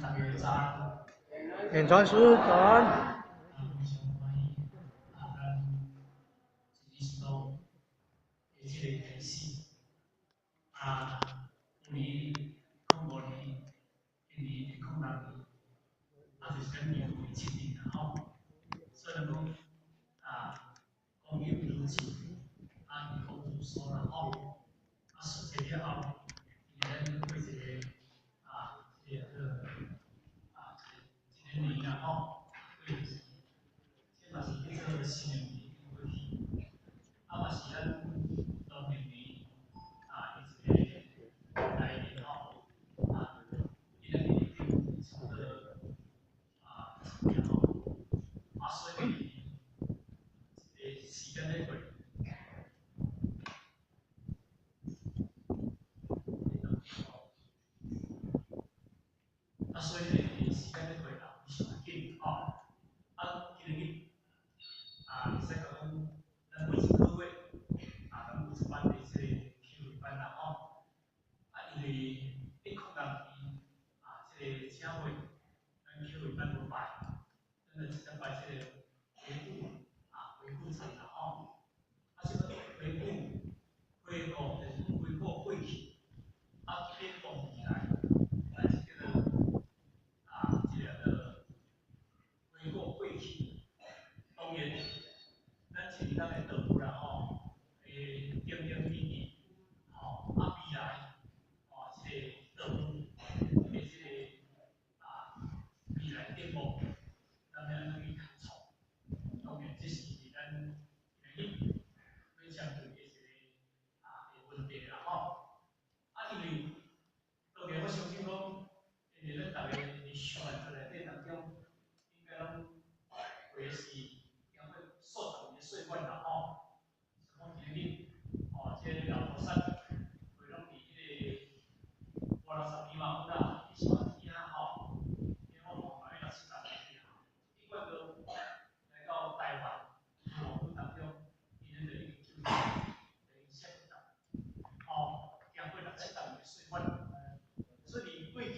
大家早安。演傳師早安。啊，非常歡喜，啊，咱一日都的這个開始，啊，有年05年，今年06年，啊，就是咱年會7年啦吼。雖然講啊，光陰如箭，啊，如火如梭啦吼。啊，實際了後，今日咱過一個啊，這個啊，一個年啦吼，過就是，這嘛是叫做新的年過去，啊嘛是咱農曆年啊，一個來臨吼，啊，今仔日已經差不多啊，然後啊，所以一個時間咧過。啊，所以呢，時間咧過啦，非常緊吼。啊，今日啊，會使講咱每一個月啊，咱有一班的這個啟慧班啦吼。啊，因為106年啊，這個正月咱啟慧班無拜，咱就一禮拜這個回顧啊，回顧餐啦吼。啊，這個回顧回顧就是講回顧過去，啊，展望未來，咱是叫做啊，這個回顧過去。當然，咱一年咱的道路啦吼，會點點滴滴，吼，啊未來，吼，這個道路的這個啊未來展望，咱欲按怎去開創？當然，這是咱今日欲針對的一個啊問題啦吼。啊，因為當然我相信講，因為咱逐个佇上來內底當中，應該攏過的是經過數十年的歲月啦吼。像講今日，吼，這個老菩薩，會攏佇彼個五六十年嘛有啦，佇山天啊吼，因為我看嘛欲六七十年去啊，伊管都來到台灣，老府當中，𪜶就已經救濟，就已經說吼，經過六七十年的歲月，所以過去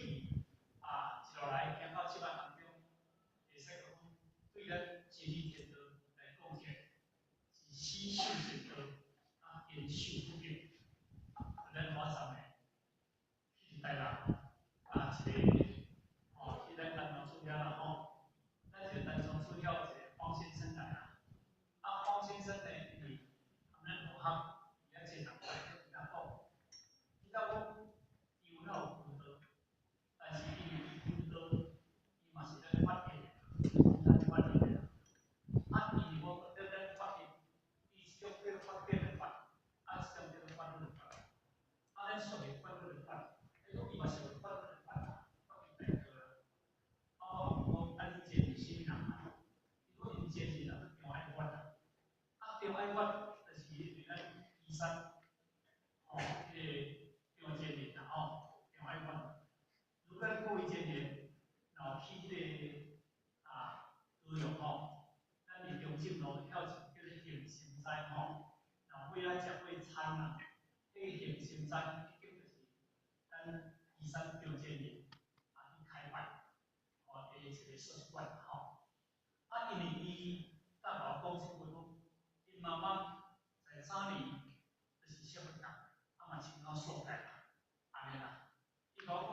啊，一路來行到這擺當中，會使講對咱真理天道來講起來，是死守正道，啊，堅守不變。咱馬上呢，去台南啊，一個吼，去咱單雙厝遐啦吼，咱這個單雙厝遐有一個黃先生來啦，啊，黃先生呢，因為咱同學伊遐濟人來，伊講，伊講伊有哪有輔導，但是因為伊輔導，伊嘛是咱發現的，咱發現的啦。啊，因為我咱發現，伊一種叫做發展的法，啊，一種叫做法律的法。啊，咱屬於法律的法，伊講伊嘛是有法律的法啦，法律大哥啦。啊，我問講，啊，恁這是啥物人啊？伊講𪜶這是人張愛發啦。啊，張愛發就是迄個咱醫生，吼，彼個張建仁啦吼，張愛發。如果咱各位真賢，若有去彼個啊高雄吼，咱佇中正路遐有一個叫做恆心齋吼，若有尾仔食過餐啦，彼個恆心齋已經就是咱醫生張建仁啊去開辦，吼，的一個素食館吼。啊，因為伊搭共我講這句講，𪜶媽媽在早年就是說佛教，啊嘛親口受戒啦，按呢啦。伊共我講，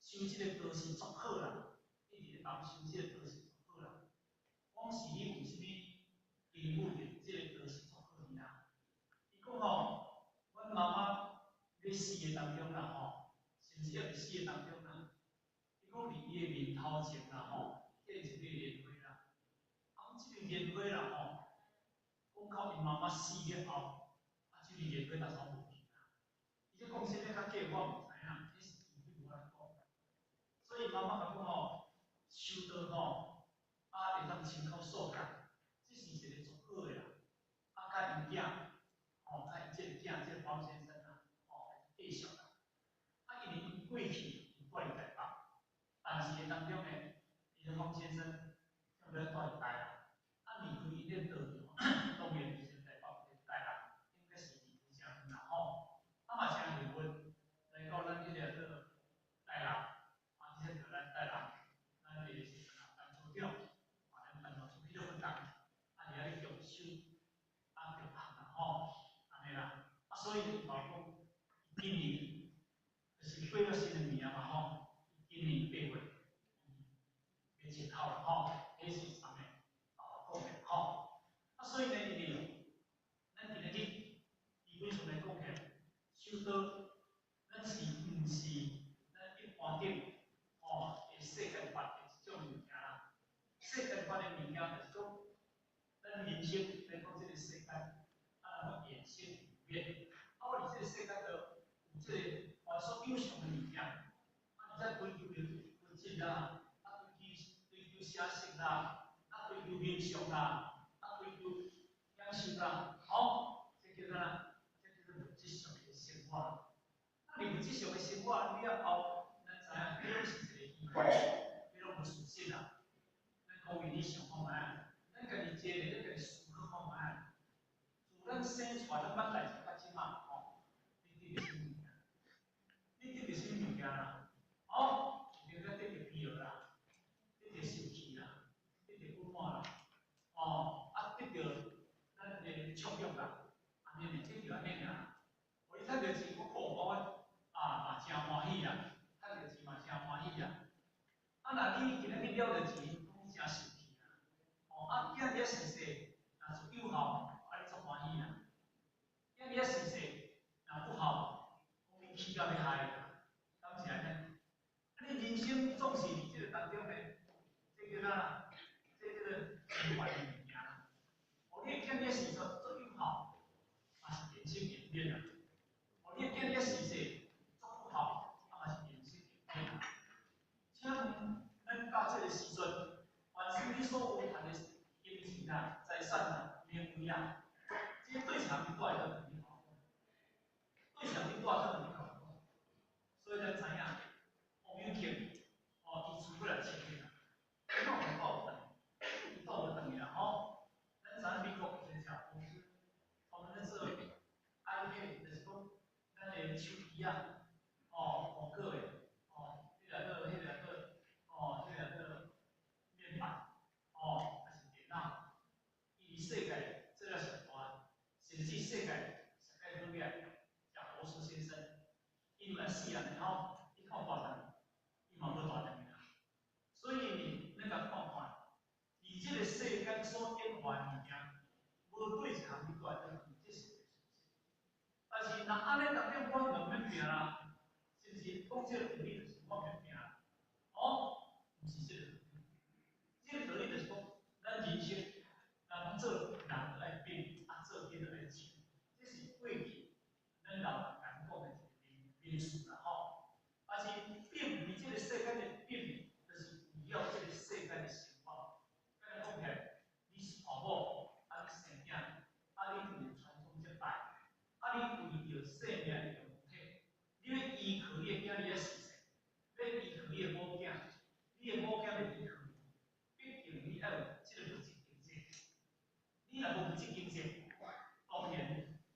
修這個道是足好啦，伊佇咧講修這個道是足好啦。講是你有啥物根據這個道是足好的啦？伊講吼，阮媽媽欲死的當中啦吼，甚至猶未死的當中啦，伊講佇伊的面頭前啦吼，見一個蓮花啦，啊，講這個蓮花啦吼，講到𪜶媽媽死了後，啊，這個蓮花才煞無去啦。伊這講啥物較假我毋知影，這是伊對我來講。所以媽媽共講吼，修道吼，啊會當親口受戒，這是一個足好的啦。啊，佮𪜶囝，吼，佮𪜶這個囝，這個黃先生啊，吼，繼續啦。啊，因為𪜶過去有住佇台北，但是當中呢，伊個黃先生踮咧住佇台南，啊，離開𪜶咧道場，當然就是台北佇台南，應該是離真遠啦吼。啊嘛誠幸運，來到咱件嘛吼，今年8月欲切頭啦吼，彼是啥物？啊，講的吼。啊，所以呢，因為咱今仔日基本上來講起來，手刀，咱是毋是咱一般頂吼的世間法的一種物件啦？世間法的物件就是講，咱人生來講這个世間，啊，咱會衍生變，啊，我佇這个世間度有這个凡所有相的物件，啊，而且追求物質啦，啊，追求寫實啦，啊，追求名相啦，啊，追求享受啦，吼，這叫做啥？這叫做物質上的生活。啊，佇物質上的生活了後，咱知影，彼攏是一個虛幻，彼攏無事實啦。咱各位你想看覓啊？咱家己坐咧，咱家己思考看覓啊？自咱生出來，咱捌代誌到這馬吼，你得著啥物物件？你得著啥物物件啦？哦，你得著疲勞啦，得著受氣啦，得著不滿啦，哦，啊，得著咱的暢欲啦，按呢爾，得著按呢爾。予你趁著錢，我看我啊嘛誠歡喜啦，趁著錢嘛誠歡喜啦。啊，若你今仔日了著錢，攏誠受氣啦。哦，啊，囝兒生細，若是有孝，啊，你足歡喜啦。囝兒生細，若不孝，講你氣到欲害啦，敢是按呢？啊，你人生總是佇這個當中呢，這叫啥？這叫做虛幻的物件啦。哦，你的囝兒生出足有孝，嘛是人生演變啦。哦，你的囝兒生細足不孝，啊嘛是人生演變啦。請問，咱到這個時陣，凡是你所有趁的金錢啦、財產啦、名位啊，這對啥物帶倒轉去？對啥物帶倒轉去？所以咱知影，王永慶，哦，伊厝過來千億啦，伊攏會倒轉，伊倒無轉去啦吼。咱知影美國一間小公司，他們咧做 iPad，就是講咱的手機啊，哦，蘋果的，哦，彼個，哦，彼個面板，哦，抑是電腦，伊佇世界做了上大，甚至世界上蓋好額，賈伯斯先生，伊嘛死啊，吼，你看有大轉，伊嘛無大轉去啦。所以呢，咱共看看，佇這個世間所演化的物件，無對一項你帶轉去，這是事實。但是若按呢當中，我毋免拼啦，是毋是？講這個道理就是我免拼啦，哦，毋是這個道理。這個道理就是講，咱人生，人做人愛變，啊做囡仔愛穿，這是過去咱老人共講的一個名詞啦吼。但是並毋是這個世間的變，就是圍繞這個世間的生活。敢若講起來，你是娶某，啊你生囝，啊你為傳宗接代，啊你為著生命的共同體，你欲依靠你的囝兒仔事勢，欲依靠你的某囝，你的某囝欲依靠你，畢竟你愛有這個物質經濟。你若無物質經濟，當然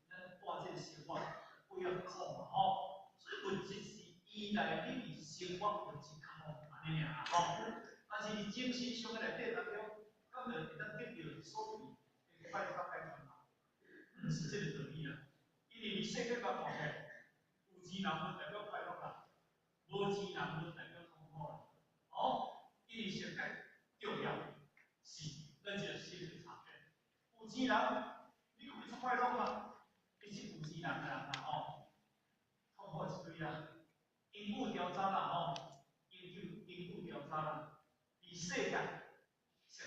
咱過這個生活會較苦嘛吼。所以物質是依賴你佇生活物質較好，按呢爾啦吼。但是佇精神上的內底當中，敢就會當得著所謂的快樂佮解脫嘛？毋是這個道理啦。因為佇世界甲看起來，有錢人無代表快樂啦，無錢人無代表痛苦啦。哦，因為上蓋重要是咱這個心的差別。有錢人，你看伊足快樂嗎？其實有錢人的人啦吼，痛苦一堆啦，貧富調查啦吼，貧富調查啦，佇世界上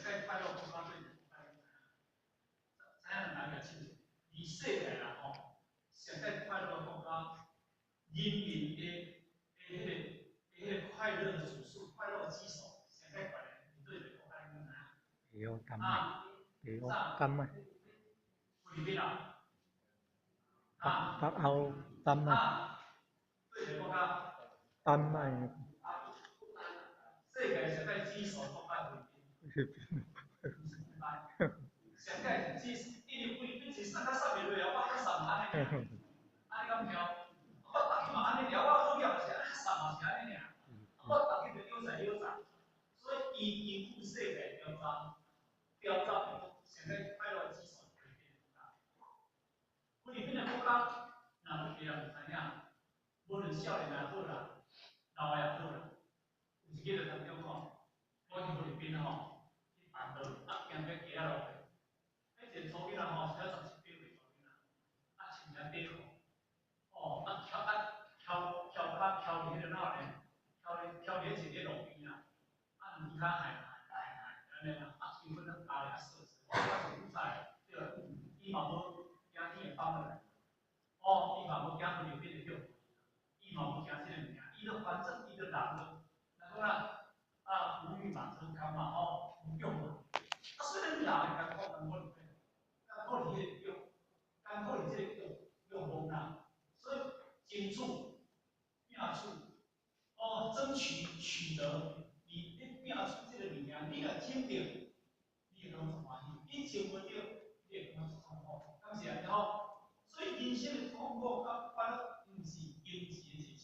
蓋快樂國家對知影人也清楚，佇世界啦吼，上蓋快樂國家，人民的彼個快樂的指數、快樂指數上蓋懸的，佇佗一个國家你知影？北歐丹麥，北歐丹麥。菲律賓啊？北歐丹麥。佗一个國家？丹麥。世界上蓋指數國家菲律賓。上蓋指數，因為菲律賓是散較散袂落啊，我較散嘛按呢爾，按呢敢對？我逐日嘛按呢爾，我好業嘛是按呢，散嘛是按呢爾，我逐日就悠哉悠哉，所以伊根據世界調查，調查上蓋快樂指數菲律賓的國家，菲律賓的國家，若有個人知影，無論少年也好啦，老的也好啦。有一日當中吼，我去菲律賓吼，去辦道，啊，行過街仔路，彼一個查某囡仔吼，是了17、8歲查某囡仔，啊，穿件短褲，哦，啊，翹啊，翹翹跤翹佇彼個哪呢？翹佇翹佇彼一個路邊啊，啊，兩跤害害害害按呢啦，啊，規身攏焦咧啊，濕濕，我感覺是古早的，對，伊嘛無驚天會放落來，哦，伊嘛無驚菲律賓會叫，伊嘛無驚這個物件，伊就反正伊就人就，若講啦，啊，無欲馬成功嘛，吼，無欲嘛，啊，雖然人會艱苦，艱苦佇咩？艱苦佇彼個欲，艱苦佇這個欲欲望啦，所以爭取、拼取，哦，爭取取得，你你拼取這個物件，你若爭著，你會感覺足歡喜；你爭無著，你會感覺足痛苦，敢是按呢吼？所以人生的痛苦佮煩惱，毋是金錢的多少，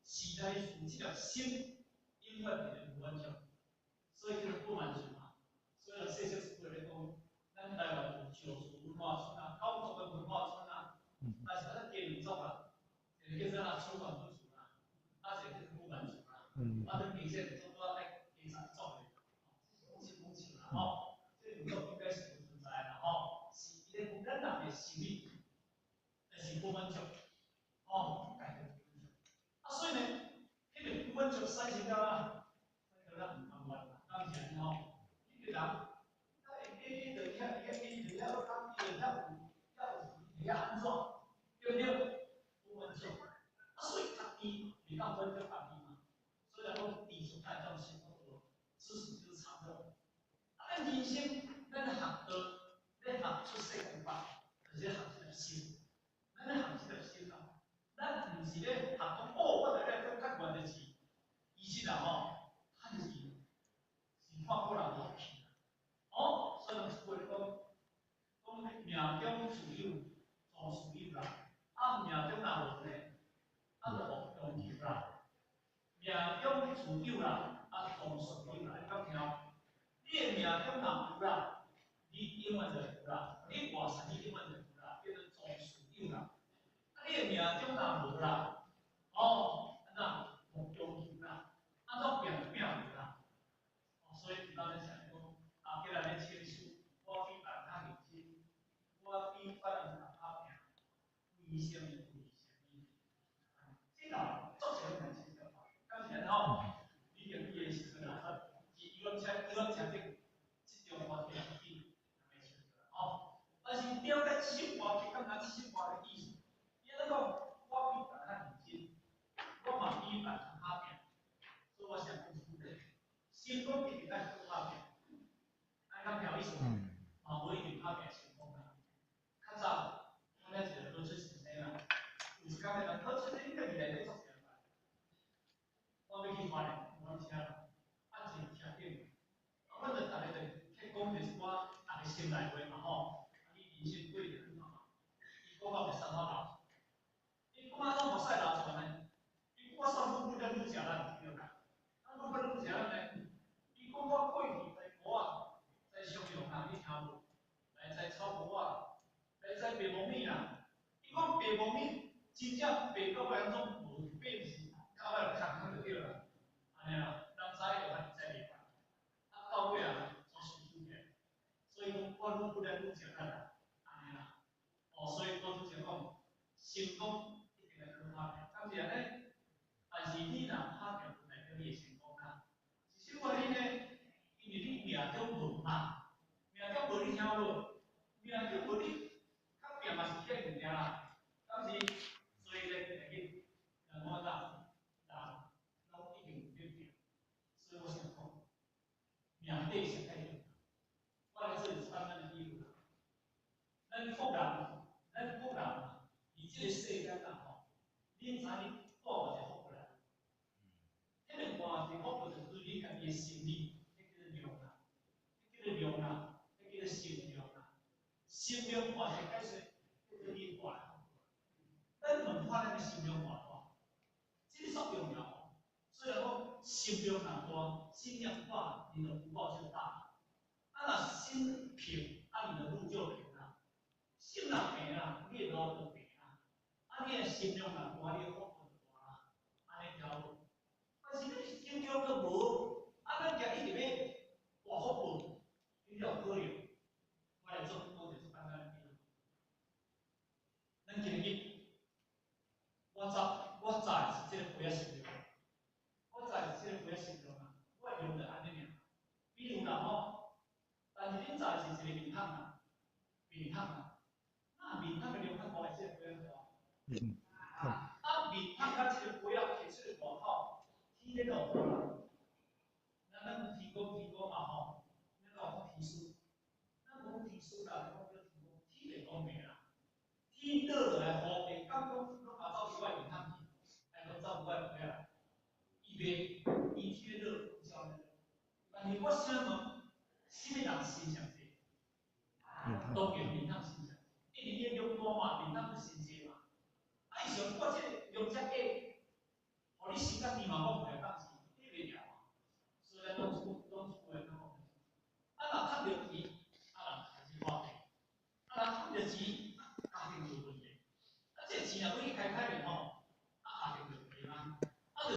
是來自這粒心永遠佇咧無滿足，所以叫做不滿足嘛。所以細細師父咧講，咱台灣有石厝文化村啊，九族的文化村啊，但是咱低民族啊，一個叫做啊儲還不足啦，啊一個叫做不滿足啦，啊咱其實做拄仔愛加十族的，這是講笑講笑啦吼，這個民族應該是無存在啦吼，是伊咧講咱人的心理，但是不滿足，哦，家己不滿足，啊所以呢，彼個不滿足產生了啊，產生了咱毋甘願，敢是按呢吼？彼個人，他會伊就遐遐伊就遐好講，伊就遐有遐有會曉按怎，對不對？不滿足，啊所以家己袂當滿足家己嘛，所以來講知足愛種生活，知足就是常樂。啊，咱人生，咱學道，咧學出世間法，就是咧學這粒心，咱咧學這粒心啦。咱毋是咧學講哦，我著咧較懸的錢，其實啦吼，趁錢是看個人福氣啦。哦，所以人話咧講，講命中自有終須有啦，啊命中若無呢，啊就無強求啦。命中自有啦，啊終須有啦，你敢聽？你的命中若有啦，你永遠就會有啦；你活啥你永遠就會有啦，叫做終須有啦。啊，你的命中若無啦，哦，按怎無強求啦，按怎拚就拚無啦。哦，所以咱咧想講，啊，今日咧簽書，我比別人較認真，我比別人較拍拚，為啥物？為啥物？這個足濟人來簽書，敢是按呢吼？你著伊的時陣啊，伊攏請伊攏請這這中華天地來簽吼。但是了解七八就感覺七八的意思，伊按怎講？我比別人較認真，我嘛比別人較拍拚，所以我想講出來，成功一定愛靠拍拚，按呢敢聽有意思無？嘛無一定拍拚成功啦。較早，我咧一個好出先生啦，有一工咧，好出先生你家己內底做啥物？我欲去花蓮，阮車啦，啊坐車頂，啊，阮就逐个就去講就是我逐个心內話嘛吼，啊你人生過得按怎嘛？伊講到袂使我流，伊講按怎目屎流出來呢？伊講我煞愈本咧愈食力，對啦，啊愈本愈食力呢？伊講我過去在埔仔，在襄陽啊，你聽無？來在草埔仔，來在白毛米啦。伊講白毛米真正白到尾安怎無白是到尾就空空就對啦，按呢啦，人知會較知袂懸。啊到尾啊，總是輸起來，所以講我愈本咧愈食力啦，按呢啦。哦，所以我拄才講，成功一定愛靠拍拚，敢是按呢？但是你若拍拚，毋代表你會成功啦。是啥原因呢？因為你命中無嘛，命中無你聽無？命中無你，較拚嘛是遐物件啦，敢是？所以咧，會記，人講啥？人攏一定有咧拚，所以我想講，命底上較重要。我來做一簡單的比喻啦，咱國人，咱國人佇這個世間啊吼，你知你帶偌濟福過來？彼個偌濟福報就對你家己的心理，彼叫做量啦，彼叫做量啦，彼叫做心量啦。心量大是解說，叫做你帶來福報。咱問看咱的心量偌大，這個足重要吼。所以講，心量若大，心量大，你的福報就大。啊，若心平，啊，你的路就平啦。心若平啦，你的路就平啦。啊，你的心量若大，你的福報就大啦。按呢聽無？啦吼，但是恁載是一個面桶啦，面桶啦，那面桶的量較大，這個杯仔大。面桶。啊，面桶佮這個杯仔提出來外口，天咧落雨啦。咱天公天公嘛吼，咱講天書，咱講天書啦，講叫天公，天地公平啦。天倒落來雨，地敢講攏嘛走去我面桶去，還攏走去我的杯仔。伊袂，伊天咧落，啥物？但是我想問，啥物人心上濟？當然面桶心上濟，因為伊量大嘛，面桶閣真濟嘛。啊，伊想我這個量遮低，予你收較甜嘛，我袂。